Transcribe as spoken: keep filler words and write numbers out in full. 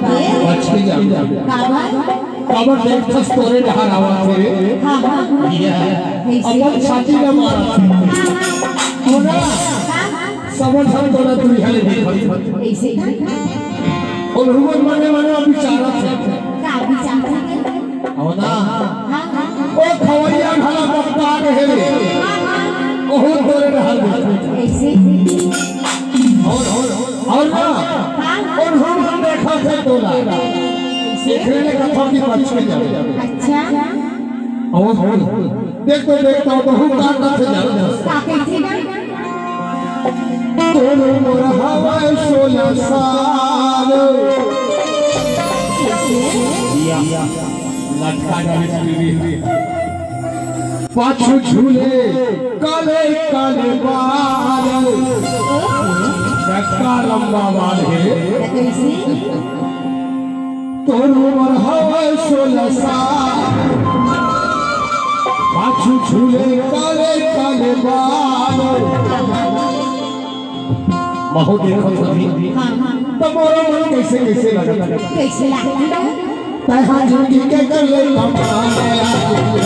बच के जा। काबर? काबर देखथस तोरे डहर आवत हे। हाँ, हाँ। भैया, अइसे। अपन छाती ला मारा। हाँ, हाँ। हो ना? हाँ, हाँ। समझ हम तोला दुरिहा ले देखत। अइसे का? अउ हुमन मने मने बिचारत हे। का बिचारत हे? हो ना? हाँ, हाँ। ओ खवैया घला बता रहे रे। हाँ, हाँ। ओहू तोरे डहर देखत। अइसे। अउ, अउ, अउ ना? हाँ। अउ हुमन देखत हे तोला। अइसे? एकरे ले कथों कि बच के जाबे। अच्छा। अउ, अउ, देख तो, देख तो, बहुत ताकत से जाबे। का कहिथे बा? तोर उमर हवय सोलह साल। अइसे? या, या। लटका डाले बीवी। पाछू झूले काले काले बाल। कतका लंबा बाल हे। अइसे? तोर उमर हवय सोलह साल। पाछू झूले काले काले बाल। महू देखत होही। हाँ, हाँ। त मोरो मन कइसे कइसे लगत हे। कइसे लगत हे? तैं हा जिंदगी के कर ले कमाल।